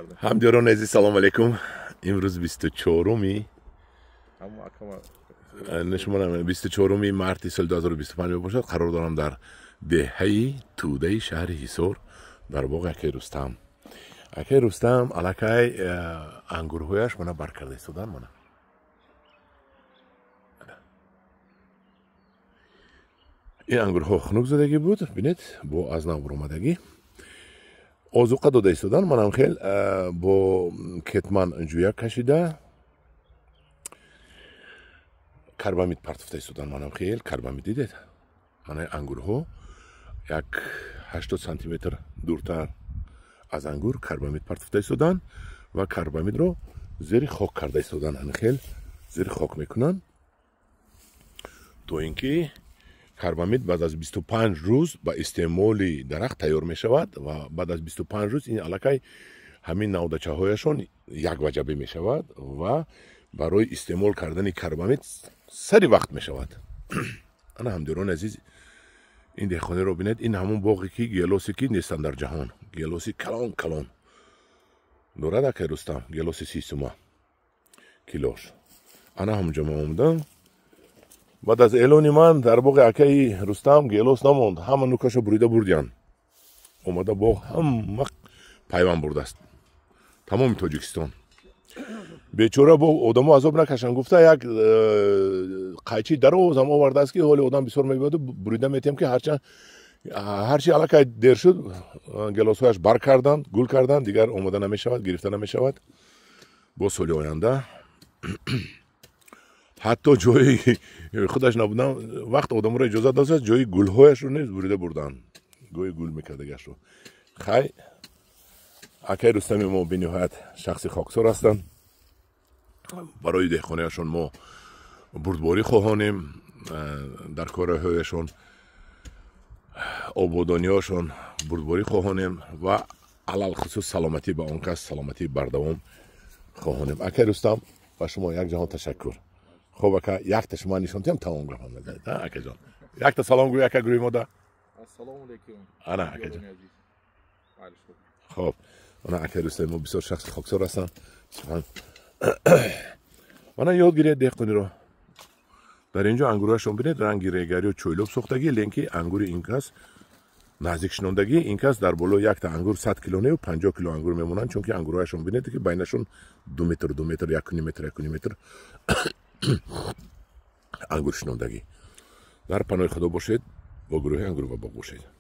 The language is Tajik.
Ҳамдиёрони азиз, салому алайкум. Имрӯз 24-уми 24 марти соли 2025 мебошад. Қарор дорам дар деҳаи Тӯдаи шаҳри Ҳисор, дар боғи акаи Рустам. Акаи Рустам аллакай ангурҳояш мана бар карда истодан. Мана ин ангурҳо хунук задагӣ буд, бинед, бо аз нав баромадагӣ озуқа дода истодан. Манам хел бо кетман ҷӯя кашида карбамид партофта истодан. Манам хел карбамид, дидед, мана ангурҳо як 80 сантиметр дуртар аз ангур карбамид партофта истодан ва карбамидро зери хок карда истодан. Ҳамин хел зери хок мекунанд, то ин ки карбамид баъд аз 25 рӯз ба истеъмоли дарахт тайёр мешавад ва баъд аз 25 рӯз ин аллакай ҳамин навдачаҳояшон якваҷабӣ мешавад ва барои истеъмол кардани карбамид сари вақт мешавад. Ана, ҳамдиёрони азиз, ин деҳқонеро бинед. Ин ҳамон боғе ки гелосе ки нестанд дар ҷаҳон, гелоси калон калон дорад акай Рустам, гелоси 30 сума килош. Ана ҳамонҷо ма омадам. Баъд аз эълони ман дар боғи акаи Рустам гелос намонд, ҳама нукашо бурида бурдиянд. Омада боғ ҳама пайванд бурдааст, тамоми Тоҷикистон. Бечора бо одамо азоб накашанд гуфта, як қайчи дарозам овардааст, ки ҳоли одам бисёр мебиёду бурида метиҳам, ки ҳарчанд ҳарчи аллакай дер шуд, гелосҳояш бар карданд, гул карданд, дигар омода намешавад, гирифта намешавад. Бо соли оянда ҳатто ҷои худаш набудам вақт одаморо иҷозат додааст, ҷои гулҳояшро низ бурида бурданд, гоҳи гул мекардагашро. Хай, акаи Рустами мо бениҳоят шахси хоксор ҳастанд. Барои деҳқониашон мо бурдборӣ хоҳонем, дар корҳояшон, ободониҳошон бурдборӣ хоҳонем ва алалхусус саломатӣ ба он кас, саломатии бардавом хоҳонем. Акаи Рустам, ба шумо як ҷаҳон ташаккур. Хоб, ака, якта шумо нишон диҳам, тамом гапам назанед. Акаҷон, якта салом гӯй, ака, гӯи мода. Ассалому алайкум. Ана, акаҷон. Хоб, ана акаи Рустами мо бисёр шахси хоксор ҳастанд. Сухан мана ёд гиред деҳқониро. Дар инҷо ангурҳояшон бинед, ранги регарию чойлоб сӯхтагӣ, ленки ангури ин кас наздик шинондагӣ. Ин кас дар болои якта ангур 100 кило нею 50 кило ангур мемонанд, чунки ангурҳояшон бинед, ки байнашон 2 метр, 2 метр, 1,5 метр, 1,5 метр ангур шинондагӣ. Дар паноҳи Худо бошед, бо гурӯҳи Ангур ва боғ бошед.